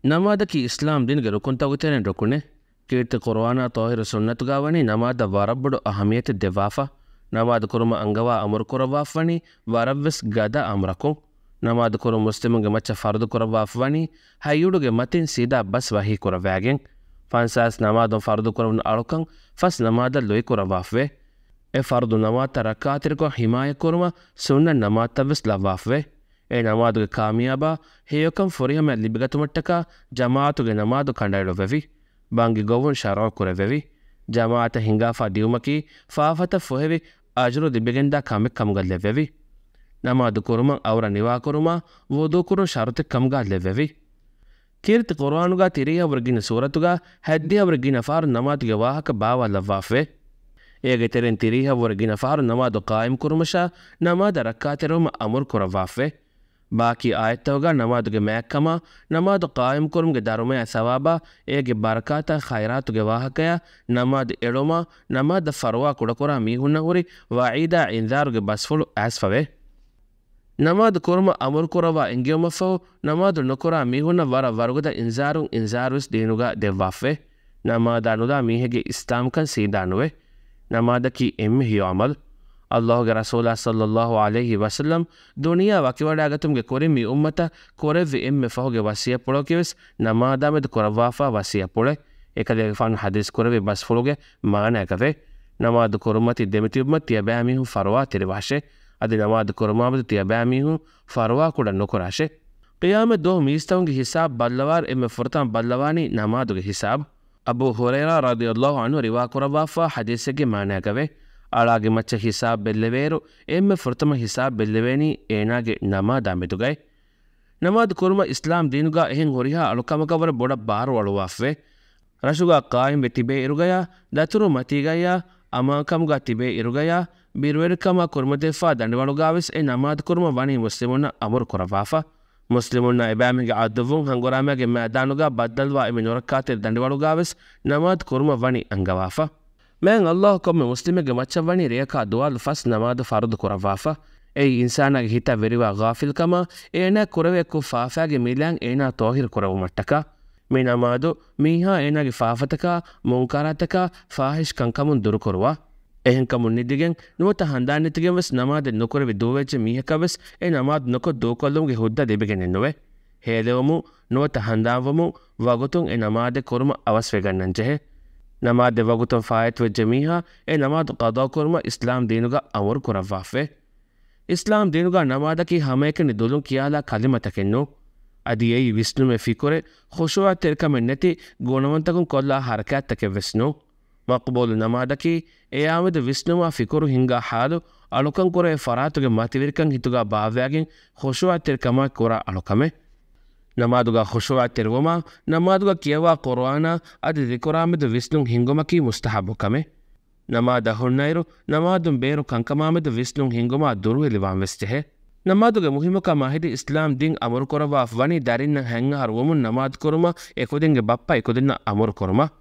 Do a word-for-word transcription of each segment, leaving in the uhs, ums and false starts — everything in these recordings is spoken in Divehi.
ނަމާދަކީ އިސްލާމް ދީނުގެ ރުކުންތަކުގެ ތެރެއިން ރުކުނެއް. ކީރިތި ޤުރުއާނާ ޠާހިރު ސުންނަތުގާ ވަނީ ނަމާދަށް ވަރަށް ބޮޑު އަހައްމިއްޔަތެއް ދެއްވާފަ. ނަމާދު ކުރުމަށް އަންގަވާ އަމުރު ކުރައްވާފަވަނީ ވަރަށްވެސް ގަދަ އަމުރަކުން. ނަމާދު ކުރުން މުސްލިމުންގެ މައްޗަށް ފަރުޟު ކުރައްވާފަވަނީ ހައްޔުޑުގެ މަތިން ސީދާ ބަސް ވަޙީ ކުރައްވާގެން. ފަންސާސް ނަމާދުން ފަރުޟު ކުރެވުނު އަޅުކަން ފަސް ނަމާދަށް ލުއި ކުރައްވާފަވޭ. އެ ފަރުޟު ނަމާދުތައް ރައްކާތެރިކޮށް ޙިމާޔަތް ކުރުމަށް ސުންނަތް ނަމާދުތައް ވެސް ލައްވާފަވޭ. އެ ނަމާދުގެ ކާމިޔާބާ ހެޔޮކަން ފުރިހަމަޔަށް ލިބިގަތުމަށްޓަކާ ޖަމާޢަތުގެ ނަމާދު ކަނޑައެޅުއްވެވި. ބަންގި ގޮވުން ޝަރުޢު ކުރެއްވެވި. ޖަމާޢަތަށް ހިނގާފާ ދިއުމަކީ ފާފަތައް ފޮހެވި އަޖުރު ލިބިގެންދާ ކަމެއް ކަމުގަ ލެއްވެވި. ނަމާދު ކުރުމަށް އައުރަ ނިވާކުރުމާ ވުޟޫ ކުރުން ޝަރުތެއް ކަމުގަ ލެއްވެވި. ކީރިތި ޤުރުއާނުގަ ތިރީހަވަރު ގިނަ ސޫރަތުގަ ހައްދިހަވަރު ގިނަ ފަހަރު ނަމާދުގެ ވާހަކަ ބާވާލައްވާފަވޭ. އޭގެ ތެރެއިން ތިރީހަވަރު ގިނަ ފަހަރު ނަމާދު ޤާއިމް ކުރުމަށާ ނަމާދަށް ރައްކާތެރިވުމަށް އަމުރު ކުރައްވާފަވޭ. ބާކީ އާޔަތްތަކުގަ ނަމާދުގެ މާތްކަމާ، ނަމާދު ޤާއިމް ކުރުމުގެ ދަރުމަޔާ ސަވާބާ، އޭގެ ބަރަކާތާ ޚައިރާތުގެ ވާހަކަޔާ، ނަމާދު އެޅުމާ، ނަމާދަށް ފަރުވާ ކުޑަކުރާ މީހުންނަށް ހުރި ވަޢީދާ އިންޒާރުގެ ބަސްފުޅު އައިސްފަވޭ. ނަމާދު ކުރުމަށް އަމުރު ކުރައްވާ އެންގެވުމަށްފަހު، ނަމާދު ނުކުރާ މީހުންނަށް ވަރަށް ވަރުގަދަ އިންޒާރުން އިންޒާރުވެސް ދީނުގަ ދެއްވާފަވޭ. ނަމާދާ ނުލާ މީހެއްގެ އިސްލާމްކަން ސީދާނުވޭ. ނަމާދަކީ އެންމެ ހެޔޮ ޢަމަލު. ﷲގެ ރަސޫލާ ޞައްލައްލާހު ޢަލައިހި ވަސައްލަމް ދުނިޔެއަށް ވަކިވަޑައިގަތުމުގެ ކުރިން މި އުއްމަތަށް ކުރެއްވި އެންމެ ފަހުގެ ވަޞިއްޔަތްޕުޅަކީވެސް ނަމާދާމެދު ކުރައްވާފާ ވަޞިއްޔަތްޕުޅެއް. އެކަލޭގެފާނު ޙަދީޘް ކުރެއްވި ބަސްފުޅުގެ މާނައަކަށްވޭ. ނަމާދު ކުރުމަތީ ދެމިތިބުމަށް ތިޔަބައިމީހުން ފަރުވާ ތެރިވާށޭ. އަދި ނަމާދު ކުރުމާމެދު ތިޔަބައިމީހުން ފަރުވާ ކުޑަ ނުކުރާށޭ. ޤިޔާމަތް ދުވަހު މީސްތަކުންގެ ހިސާބު ބައްލަވާއިރު އެންމެ ފުރަތަމަ ބައްލަވާނީ ނަމާދުގެ ހިސާބު. އަބޫ ހުރައިރާ ރަޟިޔައްލާހު ޢަންހު ރިވާކުރައްވާފާ ޙަދީޘެއްގެ މާނައަކަށްވޭ. އަޅާގެ މައްޗަށް ހިސާބު ބެއްލެވޭއިރު، އެންމެ ފުރަތަމަ ހިސާބު ބެއްލެވޭނީ އޭނާގެ ނަމާދާ މެދުގައި. ނަމާދު ކުރުމަށް އިސްލާމް ދީނުގަ އެހެން ހުރިހާ އަޅުކަމަކަށް ވަރަށް ބޮޑަށް ބާރު އަޅުވާފަވޭ. ރަށުގަ ޤާއިމްވެ ތިބޭ އިރުގަޔާ، ދަތުރު މަތީގަޔާ، އަމާންކަމުގަ ތިބޭ އިރުގަޔާ، ބިރުވެރިކަމާ ކުރިމަތިވެފާ ދަނޑިވަޅުގަވެސް އެ ނަމާދު ކުރުމަށް ވަނީ މުސްލިމުންނަށް އަމުރު ކުރައްވާފަ. މުސްލިމުންނާ އެބައިމީހުންގެ ޢަދުއްވުން ހަނގުރާމައިގެ މައިދާނުގަ ބައްދަލުވާ އެންމެ ނުރައްކާތެރި ދަނޑިވަޅުގަވެސް ނަމާދު ކުރުމަށް ވަނީ އަންގަވާފަ. މާތް ﷲ ކޮންމެ މުސްލިމެއްގެ މައްޗަށް ވަނީ ރެޔަކާ ދުވާލު ފަސް ނަމާދު ފަރުޟު ކުރައްވާފަ. އެއީ އިންސާނާގެ ހިތަށް ވެރިވާ ޣާފިލްކަމާ، އޭނާ ކުރެވޭ ކުށް ފާފައިގެ މިލާން އޭނާ ޠާހިރު ކުރެވުމަށްޓަކާ. މި ނަމާދު މީހާ އޭނާގެ ފާފަތަކާ، މުންކަރާތަކާ، ފާޙިޝް ކަންކަމުން ދުރުކުރުވާ. އެހެންކަމުން ނިދިގެން ނުވަތަ ހަނދާން ނެތިގެން ވެސް ނަމާދެއް ނުކުރެވި ދޫވެއްޖެ މީހަކަށް ވެސް އެ ނަމާދު ނުކޮށް ދޫކޮށްލުމުގެ ހުއްދަ ލިބިގެނެއްނުވޭ. ހޭލެވުމުން ނުވަތަ ހަނދާންވުމުން ވަގުތުން އެ ނަމާދެއް ކުރުމަށް އަވަސްވެގަންނަންޖެހޭ. ނަމާދެއް ވަގުތުން ފާއިތުވެއްޖެ މީހާ އެ ނަމާދު ޤަޟާ ކުރުމަށް އިސްލާމް ދީނުގަ އަމުރު ކުރައްވާފަވޭ. އިސްލާމް ދީނުގަ ނަމާދަކީ ހަމައެކަނި ދުލުން ކިޔާލާ ކަލިމަތަކެއްނޫން. އަދި އެއީ ވިސްނުމެއް ފިކުރެއް، ޚުޝޫޢަތްތެރިކަމެއް ނެތި ގުނަވަންތަކުން ކޮށްލާ ޙަރަކާތްތަކެއް ވެސްނޫން. މަޤްބޫލު ނަމާދަކީ އެއާމެދު ވިސްނުމާ ފިކުރު ހިންގާ ޙާލު، އަޅުކަން ކުރެވޭ ފަރާތުގެ މަތިވެރިކަން ހިތުގަ ބާއްވައިގެން ޚުޝޫޢަތްތެރިކަމާއެކު ކުރާ އަޅުކަމެއް. ނަމާދުގަ ޚުޝޫޢަތްތެރިވުމާ، ނަމާދުގަ ކިޔަވާ ޤުރުއާނާ އަދި ޛިކުރާމެދު ވިސްނުން ހިންގުމަކީ މުސްތަޙައްބު ކަމެއް. ނަމާދަށް ހުންނައިރު، ނަމާދުން ބޭރު ކަންކަމާމެދު ވިސްނުން ހިންގުމާ ދުރުހެލިވާން ވެސް ޖެހޭ. ނަމާދުގެ މުހިއްމުކަމާ ހެދި އިސްލާމް ދީން އަމުރުކުރައްވާފަ ވަނީ ދަރިންނަށް ހަތް އަހަރު ވުމުން ނަމާދު ކުރުމަށް އެކުދިންގެ ބައްޕަ އެކުދިންނަށް އަމުރު ކުރުމަށް.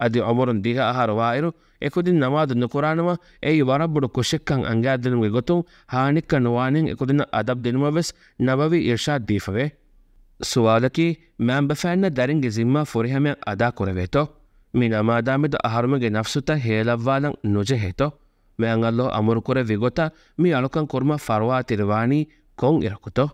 އަދި އުމުރުން ދިހަ އަހަރު ވާއިރު، އެކުދިން ނަމާދު ނުކުރާނަމަ، އެއީ ވަރަށް ބޮޑު ކުށެއްކަން އަނގައިދިނުމުގެ ގޮތުން ހާނިއްކަ ނުވާނެހެން އެކުދިންނަށް އަދަބު ދިނުމަށް ވެސް ނަބަވީ އިރްޝާދު ދީފަވޭ. ސުވާލަކީ، މައިންބަފައިންނަށް ދަރިންގެ ޒިންމާ ފުރިހަމަޔަށް އަދާ ކުރެވޭތޯ؟ މި ނަމާދާމެދު އަހަރުމެންގެ ނަފްސުތައް ހޭލައްވާލަން ނުޖެހޭތޯ؟ މާތް ﷲ އަމުރުކުރެއްވި ގޮތަށް މި އަޅުކަން ކުރުމަށް ފަރުވާތެރިވާނީ ކޮން އިރަކުތޯ؟